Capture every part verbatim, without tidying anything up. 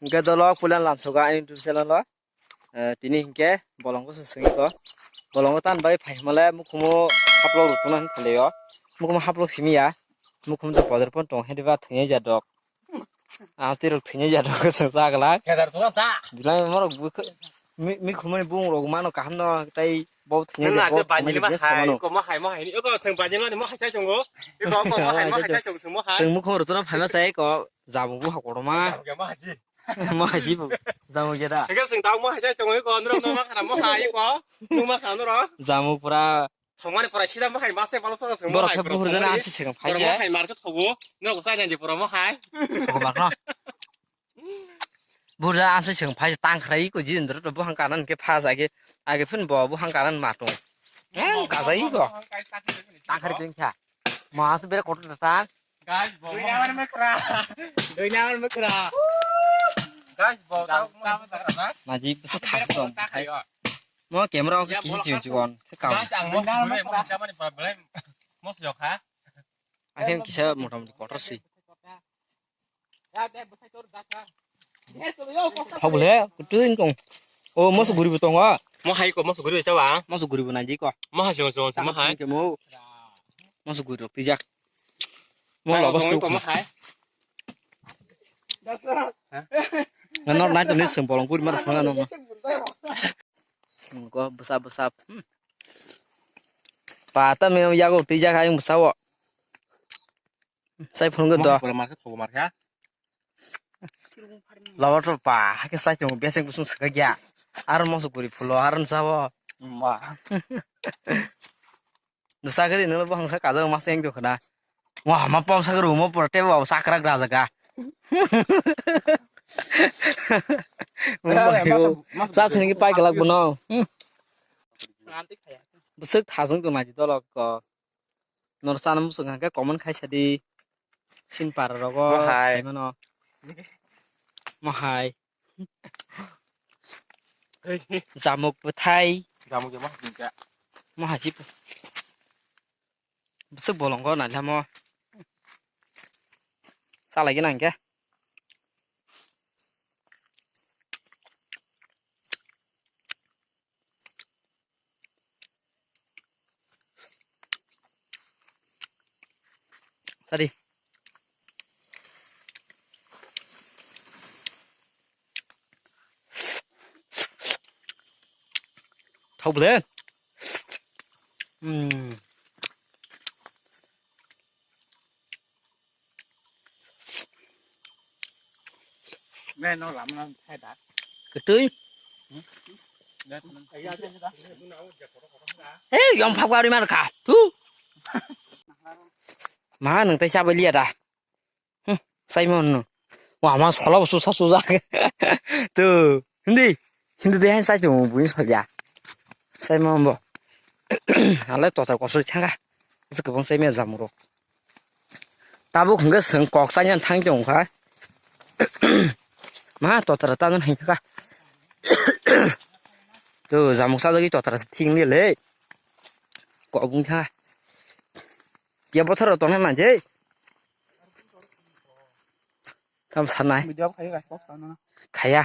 Hingke dolok puila lamsogo ani YouTube channel o. Eh, tini hingke bolongko se sengiko. Bolongo tan bai phai himale mukhumu haplok rutuna hin phalio. Mukhumu haplok simiya. Mukhumu to podor pon tong hedi ba thwngya jadok. Ah, tirok thwngya jadok se chagla. Kezar tula ta. Bilai morok bukhu-, mi, mikhumuni bung rok mano kaham no tai bo thwngya jadok. Nang na de bani ma hai, ko ma hai, ma hai ni, ko thwng bani ma ni ma hai chai tongo. Ko, ko ma hai, ma hai chai tongo, ma hai. Seng mukhumu rutuna phaima sai ko jabu bu hakoroma. Jabu ke ma hai ji. Mo hai si bo. Jamu geda. Eke sing tau mo hai sai tongo ko nro no ma khana mo hai ko. Mo ma khana nro. Jamu pura. Thongmani pura sida mo hai ma se balo so sing mo hai. Borok khe buhur jana ansi sing phai je. Mo hai market thogo. Nro ko sai nang je pura mo hai. Thogo mar no. Buhur jana ansi sing phai tang khrai ko jin dro bo hang kanan ke pha ja ke. Age phun bo bo hang kanan ma tong. Eng ka jai ko. Tang khari pin kha. Mo asu bere kotor ta. Guys, bo. Dui number mekra. Dui number mekra. Guys, bo tau mo mekra na. Maji bwsa thas dong. Mo camera o kisi ching ching on. Khe kam. Guys, ang mo guri mo chamani problem. Mo sio kha. Akhe kisa mota moti kotor si. Thok bole, kutung kong. O, moso guri bo tongo. Mo hai ko, moso guri bo chawa. Moso guri bo nai di ko. Mo hai, mo hai. Moso guri rok tijak. Mo lobo sto mo hai. Nang nai to ni seng bolong guri mar phone no. Ko bwsa bwsa. Pata me yago tijak ayung bwsa wo. Sai phone go do. Pura mar kha, thogo mar kha. Lawa to pa, hake sai tongo, beseng kusung swkha gya. Aro moso guri phulo, aro nsa bo. Ma. Nsa gari nolo bo hangsa kaja ma seng to khna. Wa, ma pom sa gari mo pura tebo sakra gra jaga. Sa thini pai galak bono. Bwswk thasung to nai di dolok ko. Nor chana muchung hwnkhe comment khai sadi. Sin para rogo. Mohai. Khaimano. Mohai. Jamuk bwthai. Jamuk ya mohai hingka. Mohai si. Bwswk bolongo nailamo. Chalai gina hingke. Tadi. Thok bole. Hmm. Kwtwi. Hey, yong phak bari mar kha. Thu. Ma nang tai sa baliya da. Hmm, Simon no. Wa ma sola bo susa susa. Tu, hindi. Hindi de han sai tu buin solia. Simon bo. Ale total kosoi thanga. Kwbang sai me jamuro. Tabuk hwnkhe chwng kok chaina thang tong kha. Ma totara ta nang kha. To jamuk sa jagi totara thing ni le. Kok bung tha. Ke bothor tong na je. Tam sanai. Video khai ga kok sana. Khaya.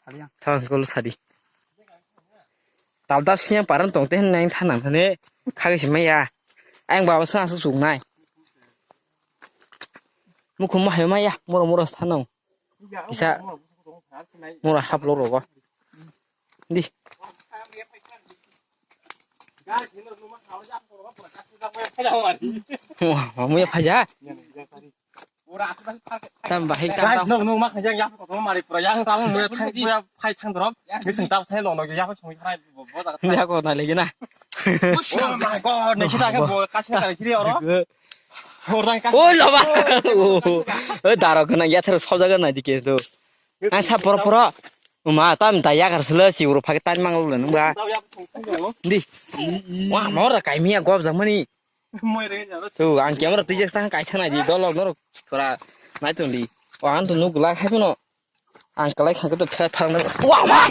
Saliang. Thang kol sadi. Tal tal siang paran tong te nang thanang thane khage si maya. Ayang baba sa su sung nai. Mukhum ma hai maya moro moro thanong. Kisa moro hap lo rogo. Di. Wa, muya phaja. Tam bahai tam. Guys, no, no, ma khajang ya ko mari pura yang tam muya thang pura phai thang drop. Ni sing tam thai lo no ya ko song phai bo bo jaga. Ya ko na legi na. Oh my god, ni sita ke bo kasing kare kiri oro. Hor dang ka. Oi loba. Oi daro gana ya thar sob jaga na dike to. Ang sa poro poro. Ma tam ta ya kar sele si uro phage tan mang lo nung ba. Di. Wa mor da kai miya gob jang mani. To ang camera twijak tang kai thang nai di dolok norok pura nai tong di. O ang to nuk la khai no. Ang kalai khang to phera phang na. Wa ma.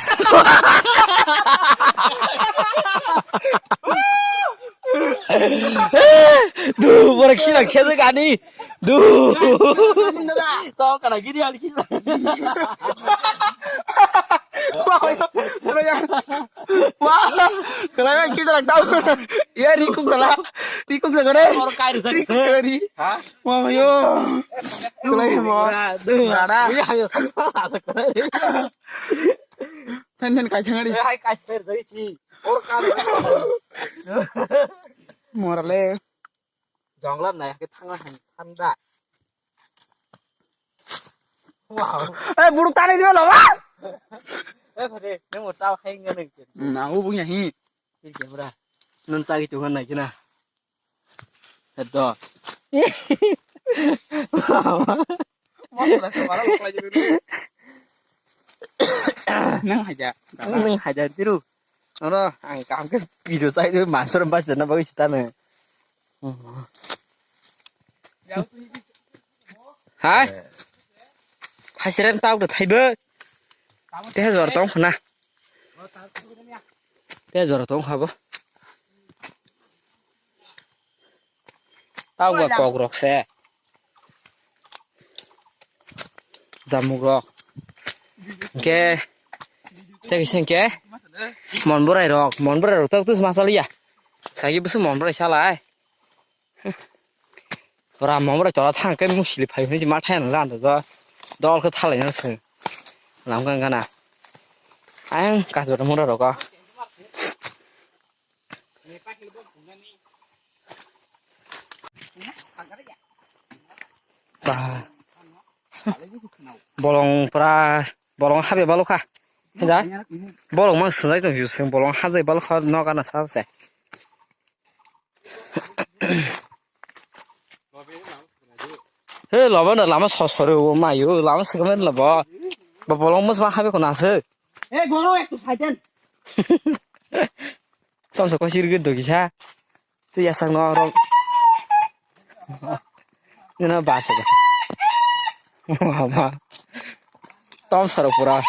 Du, bora khilak se gani. Du. To kana gidi hal khilak. Kita lang tau. Ya, rikuk salah. Rikuk salah, kore. Or kai rijak. Rikuk salah, ri. Ha? Mama, yo. Kelai, mo. Ora, duh. Rada. Iya, ayo, sama, sama, sama, kore. Ten, ten, kai thang, ri. Eh, hai, kai, kai, rijak, si. Or kai rijak. Morale. Jonglam nai, ke thang, thang, thanda. Wow. Eh, buruk tani diba, lama. Eh, phade, nang mo tau hai ngan nang. Na, u bunya hi. Ini camera. Nun sagi tuh ngan nai kina. Edo. Nang haja. Nang haja tiru. Oro ang kam ke video sai de masor bas na bagwi sitane. Hai. Thasiran tau de thaibe. Te jor tong khna. Te jor tong khabo. Tau ba kok rok se. Jamuk rok. Hingke. Tei kisa hingke. Mon borai rok, mon borai rok tok tus masal ya. Sagi busu mon borai salai. Ora mon borai tola thang ke musili phai hwnwi ma thai no jan do. Dol khe thalai no se. Lam kan gana. Ayang kasbara mura rok. Ba. Bolong pura, bolong habya balokha. Da? Bolong mang swngjak tong sing bolong habjai balokha no gana sa se. He, lobo no lama sosoro mayo, lama sekemen lobo. Ba bolong mos ma habe kona se. Eh, goro ekko saiten. Tom so kosir ge dogi sa. Tu ya sang no ro. Nina ba se. Mama. Tom saro pura.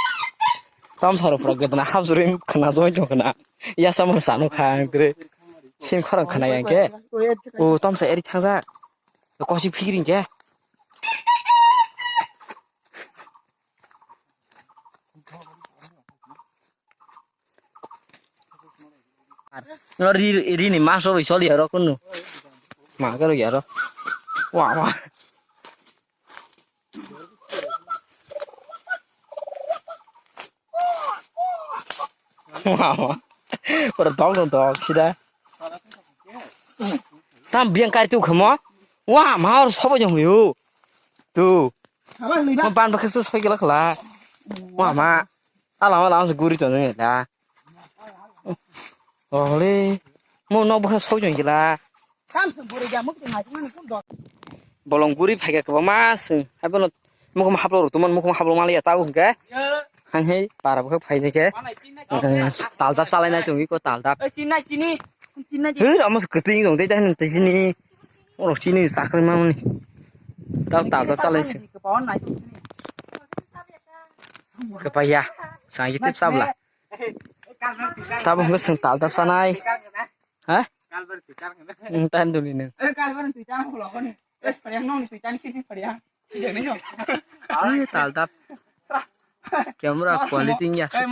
Tom saro pura gedana habsuri khna joi jong khna. Ya sa mo sanu kha ang tre. Sin khorang khna yang ke. O tom sa eri thangsa. Kosi phiring ke. No ri, ri ni maso bai soli aro kunu. Ma karo yaro. Wa, wa. Wa, wa. Ora dog no dog sida. Tam biang kai tu khamo. Wa, ma or sobo jong yu. Tu. Mo ban bakhe soi kala kala. Wa, ma. Ala, ala, ang guri to ne da. Ole, mo nok bwkha sok jong gila. Samsung buri ja muk tinga tinga kun do. Bolong guri phai ga kwbangma swng. Hai bono mukhum haplo rw tuman mukhum haplo mali ya tau hwnkhe. Hai hai para bwkha phai nai khe. Tal dap salai nai tongwi ko tal dap. Chini chini. Chini. Hur amos kwtwi wng tei tei tei chini. Oro chini sakri mamuni. Tal tal dap salai se. Kwpaiya. Sangi tip sabla. Tabuk hwnkhe chwng tal dap sanai. Ha? Nwng tan duli nwng. Ai, tal dap. Camera quality wngya se.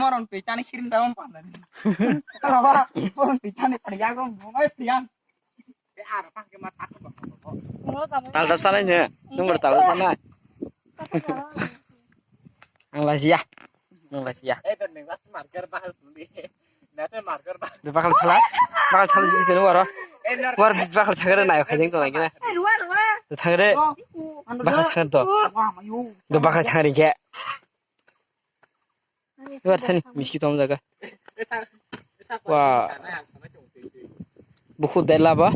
Tal dap sanai nwng. Nwng bo tal dap sanai. Ang lasia. Nwng lasia. Bakal thala. Bakal thala jini tene waro. War bakal thangre nayo khaiding to lagi na. Thangre. Bakal thangre to. Do bakal thangre ke. War thani miski tom jaga. Wa. Buku dela ba.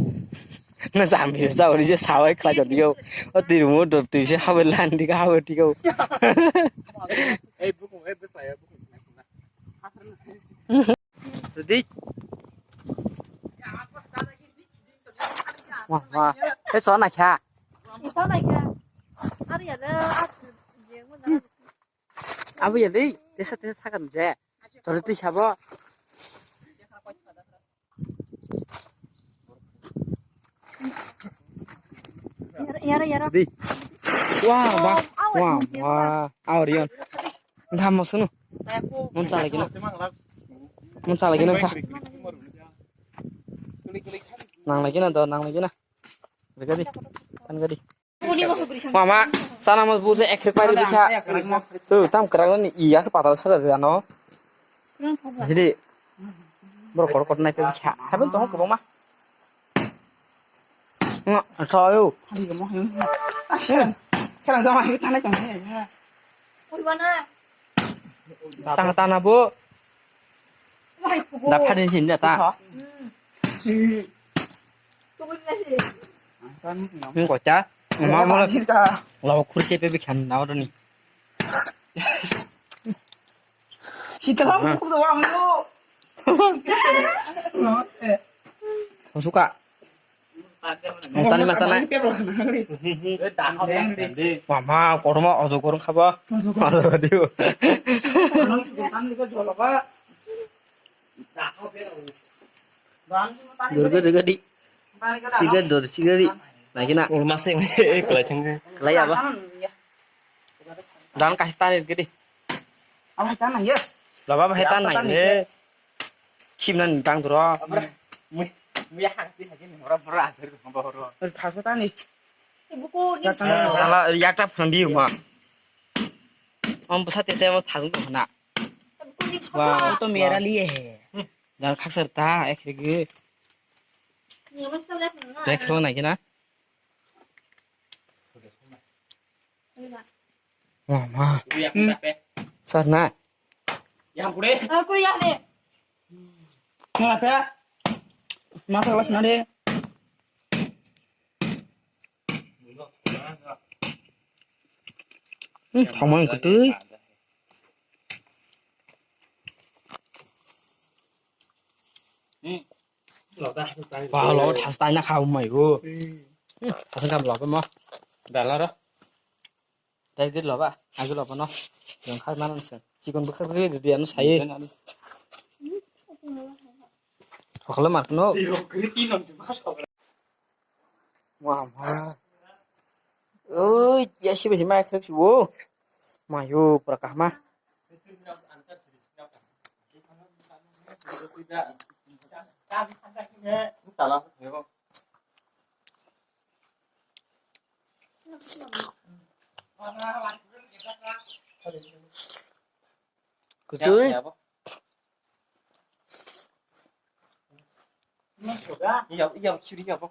Na jam yo sa ori je sawai khlai jodi yo. O tiru mo dop tu se hawe lan di ka hawe ti ko. Ei buku ei bwsla ya buku. Ready? Wah, wah. Eh, so na kha. Iso na kha. Ari ya le, ari je mo na. Abu ya dei, tesa tesa sakan je. Chori twi sabo. Yara yara. Di. Wah, wah. Wah, wah. Aw rion. Nda mo sunu. Mun sa lagi na. Mun sa lagi na. Nang lagi na do, nang lagi na. Rega di. Kan gadi. Mama, sana mas buze ek rek pari bikha. Tu tam kerang ni iya se patal saja dia no. Jadi. Bro kor kor nai pe bikha. Tapi tu kebang mah. Nggak, saya. Sekarang sama kita naik kemana ya? Tanah tanah bu. Dapat di sini ta. Ini kocak. Mau mau. Lawa kursi pe bikha na orang ni. Kita lah aku tuh orang lu. Suka. Tani masana. Mama, korma ojo korong khaba. Ojo korong. Durga durga di. Siga dur siga di. Lagi nak. Masing kelai thang. Kelai apa? Dan kasih tani gede. Apa tanah ya? Laba ba hetan nai ne. Khimna ni tang duro. Mui mui hang ti hagi ni hora hora adir hamba hora. Thaso tani. Buku ni. Sala yakta phandi ma. Om bwsa tete mo thajwk hana. Buku ni. Wow, to mera liye he. Dan khakser ta ek rigi. Ni masala na. Try khlo nai kina. Wah, ma. Sar na. Yang kure. Ah, kure ya ne. Nggak apa. Masak las nade. Hmm, thangmang kutui. Hmm. Wah, lo thas tai na kha umai go. Hmm, thas kam lo mo. Dala ro. Dai dit lo ba. Agi lo no. Yang khar manan se. Chikon bukhar ri di ano sai. Hokle mar no. Wah, ma. Oi, ya si besi ma khek si wo. Ma yo, pura kahma. Kutui. Iya, iya, kiri ya, Bang.